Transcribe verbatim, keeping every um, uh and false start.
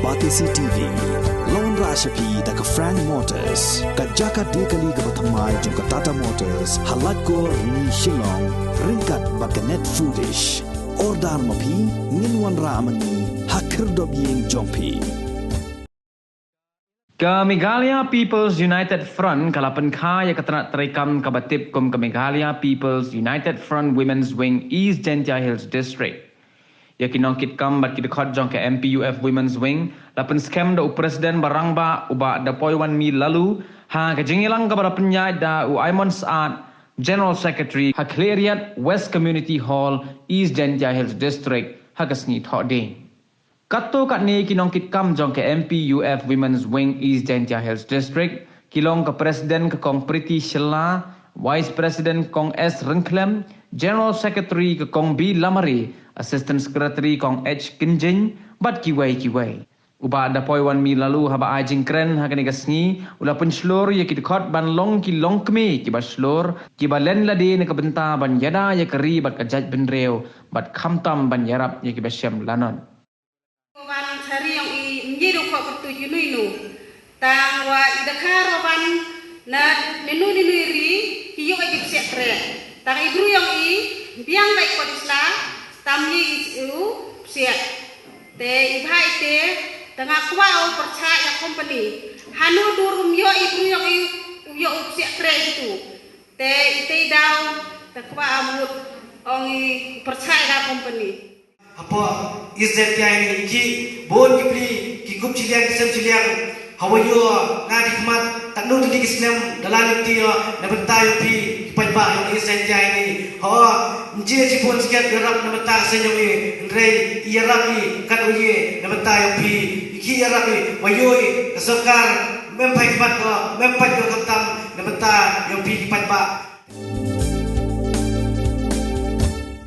Batesi T V. Long ra sha phi da ka Frank Motors, ka jaka de kali kaba thymmai jong ka Tata Motors, ha Laitkor Rni Shillong, ryngkat bad ka Net Foodish. Order ma phi, ngin wanrah ma ngi ha khyrdop ïing jong phi. Ka Meghalaya People's United Front ka la pynkha ïa ka tnat treikam kaba tip kum ka Meghalaya People's United Front Women's Wing East Jaintia Hills District. Ïa ki nongkitkam bad ki dkhot jong ka M P U F Women's Wing la pynskhem da u President ba rangbah u Bah Dapoiwanmi Laloo ha ka jingïalang kaba la pynïaid da u Aimon Saad, General Secretary, ha Khliehriat West Community Hall, East Jaintia Hills District, ha ka sngi Thohdieng. Katto katne ki nongkitkam jong ka M P U F Women's Wing East Jaintia Hills District, ki long ka President ka Kong Priti Shylla, Vice President Kong S Ryngkhlem, General Secretary ka Kong B Lamare, Assistant Secretary Kong H Kynjing, bad kiwei kiwei. U Bah Dapoiwanmi Laloo haba ai jingkren ha kane ka sngi, u la pynshlur ïa ki dkhot ban long ki longkmie kiba shlur, kiba len lade na ka bynta ban ïada ïa ka ri bad ka jaitbynriew, bad khamtam ban ïarap ïa kiba shem lanot. Wan sari ïong i mnyi du kho kyrtu junu inu. Tang wa i dakha ro wan na ninu ninu i ri ki ïong i psiak kre. Tang i bru ïong i biang bai ko disla tam li i u psiak. Te i bha i te tang a kwa u percha ïa company. Hanu dur um ïo i bru ïong i u ïo u psiak kre itu. Te i te i daw te kwa amut ong i percha ïa company. Hapoh East Jaintia ïa ini ki bun ki pli ki kup chiliang ki sem chiliang. Hawa ïoh nga di khmat tak nu tadi ki snem dalam ti ïoh na bynta ïong phi ki paidbah ïong East Jaintia ïa ini. Ho nje chi bun sikat ïarap na bynta sen ïong i. Hynrei ïarap i kat u ye na bynta ïong phi. Ki ïarap i wa ïoh i ka sorkar mem phai khmat ko mem phai ko khamtam na bynta ïong phi ki paidbah.